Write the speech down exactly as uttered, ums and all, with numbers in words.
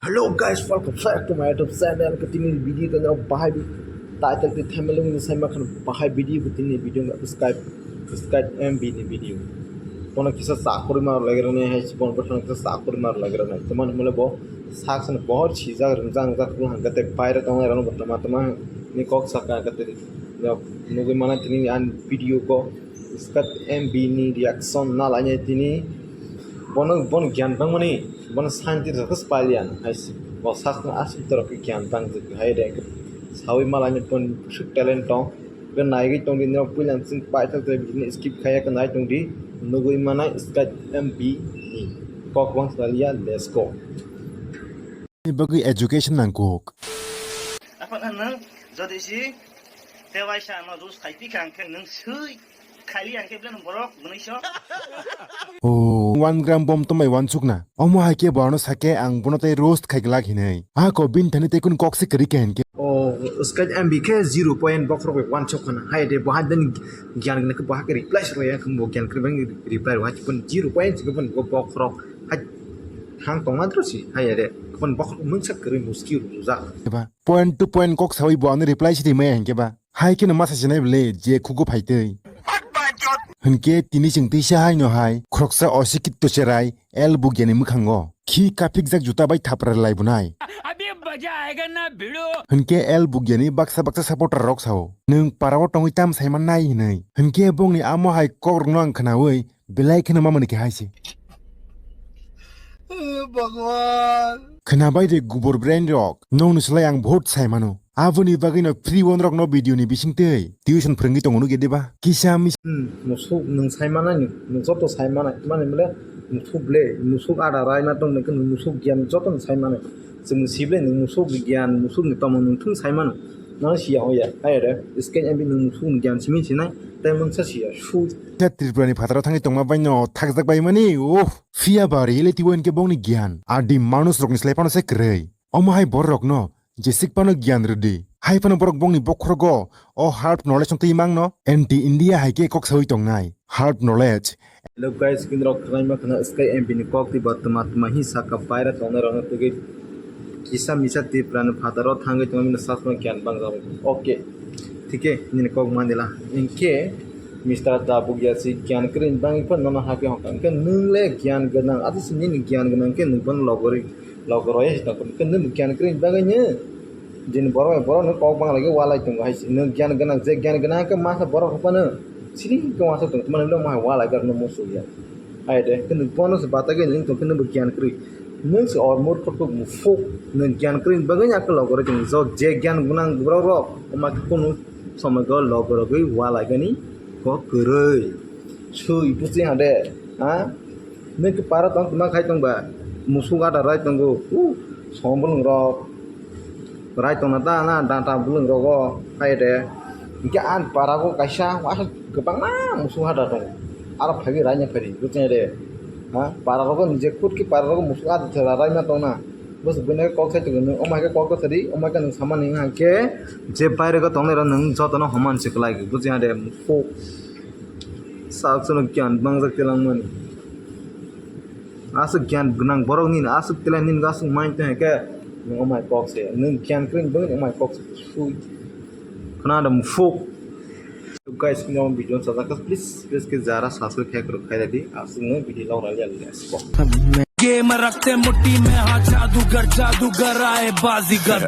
Hello guys, welcome back to my YouTube channel. Khe tini video tong bahai bi title tei thumbnail ni sai ma khan bahai video bo tini video wngkha Skype, Skype M B ni video. Bono kisa chakhorwi ma rwlai rwnai hai se, bono bwskango kisa chakhorwi ma rwlai rwnai. Tamo hwnmale bo sak sani bohor sijak ringjak ringjak khe hwnkhe tei baire tongnai rokno bo tama tama ni kok saka hwnkhe tei nugwi mano tini ani video ko. Skype M B ni reaction na lainai tini. Bono, bono gyan bangmani, bono scientist rok palian hai se. Bo sakno aswk torok khe gyan bang jwk hai de. Sawi ma lainai bono bwswk talent tong. Bo naigwi tong di, nini puila sing paithak tei bini skip khaiya khe nai tong di. Nugwi manai Skype M B ni. Kok bang saliya, let's go. Ni bagwi education nangkuk. Aphano nwng jodi si tewaisa ano rus khai pi kha, hwnkhe nwng swi khaili, hwnkhe bele nwng borok gwnwi so. Oh, one gram bom tombai wansukna. Omo hai khe bono sake ang bono tei roast khai glak hinwi. A ko bin thani tei kun kok se kwrwi khe hinkhe. Oh, Skype M B khe zero point bokhorok bai wansuk khana. Hai de bo hai den gyan gwnang khe bo hai khe reply se rwya, bo gyan kwrwi bai reply rwya, hai khe zero point se bo bokhorok. Hai thang tongma dro si, hai de. Kun bokhorok mungsa kwrwi muski rujak. Eba, point to point kok sawi bo ano reply se di maya hinkhe ba. Hai kheno masa sinai bwle je khugo phaitwi. Hinkhe tini chwng tisa hai no hai khoroksa osikit to cherai el bugyani mwkhango khi kaphikjak juta bai thapra lai bunai. Hinkhe el bugyani baksa baksa supporter rok sao, "Nwng parao tongwi tam saiman nai?" hinwi. Hinkhe bongni amo hai kok rokno ang khnaui belai kheno mamani khe hai se. Bhagwan. Khwnabai de gubur brain rok, nongni slai ang bahut sai mano. Aboni bagwi no free one rok no video ni bising tei tuition phwrwngwi tongo nukya diba? Kisa mis- Hmm, musuk nwng sai manai ni, nwng joto sai manai, mani mole musuk ble, musuk ada rai ma tong nai, musuk gyan joto nwng sai manai. Chwng si ble nwng musuk gyan, musuk ni tamo nwng thung sai mano. Nang siya hoya, hai re, scan M B nwng musuk ni gyan simi sinai, tai mungsa siya, su. Khe Tripura ni phataro thangwi tongma bai no thakjak bai mani, uff. Phiya ba reality o hinkhe bongni gyan, adi manus rokni slai phano se kwrwi. Omo hai borok rokno jesik phano gyan rwdi. Hai phano borok bongni bokhorogo o half knowledge no twi mangno anti India hai khe kok sawi tongnai. Half knowledge. Hello guys, kinrok khwlaima khwna Sky M B ni kok twi ba tma tma hi saka paira tongnai rokno twi kisa misa Tripura ni phataro thangwi tongmani sasma gyan bangjago. Okay. Thike nini kok mandila. Hinkhe Mister Dabugya si gyan kwrwi bangwi phano nono hakhe hokha. Hinkhe nwng le gyan gwnang, abo se nini gyan gwnang khe nwng phano logori, logoroi se tongkha. Hinkhe nwng gyan kwrwi bagwi nw jini borok bai borok nw kok bang lagi walai tongo hai se. Nwng gyan gwnang, je gyan gwnang khe masa borok phano siri khe masa tong, tmani nwng ma walai gak nw musu ya. Hai de, khe nwng bono se batagwi nwng tong khe nwng bo gyan kwrwi. Nwng se or murkho tok muphuk, nwng gyan kwrwi bagwi ya khe logoroi tongo. Jo je gyan gwnang borok rok, oma khe kunu somoi go logorogwi walaigani kok kwrwi. Sui busi ha de, ha? Nwng khe para tong tma khai tong ba? Musuk ada rai tongo. Uh, som bolong rok. Rai tongna ta na danta bolong rogo hai de. Hinkhe an para go kaisa wahai kwbangma musuk hada tongo. Aro phaiwi raina phari buchung de. Ha? Para rogo nije khut khe para rogo musuk hada thera raina tongna. Bus bini kok sai tongno, omo hai khe kok thari, omo hai khe nwng samani hinkhe je baire go tongnai rok nwng jotono homan se kwlai. Buchung de musuk. Sak sono gyan bangjak telangmani. Aswk gyan gwnang borok nini aswk teleng nini aswk mind tong khe nwng omai kok se nwng gyan kwrwi bagwi omai kok se sui. Khna da muphuk. Guys, kini video sajak kha, please, please ke jara subscribe khe kwrwk khaida di. Aswk nwng video log rali ali asko. Game रखते मुट्ठी में हाँ जादूगर जादूगर आए बाजीगर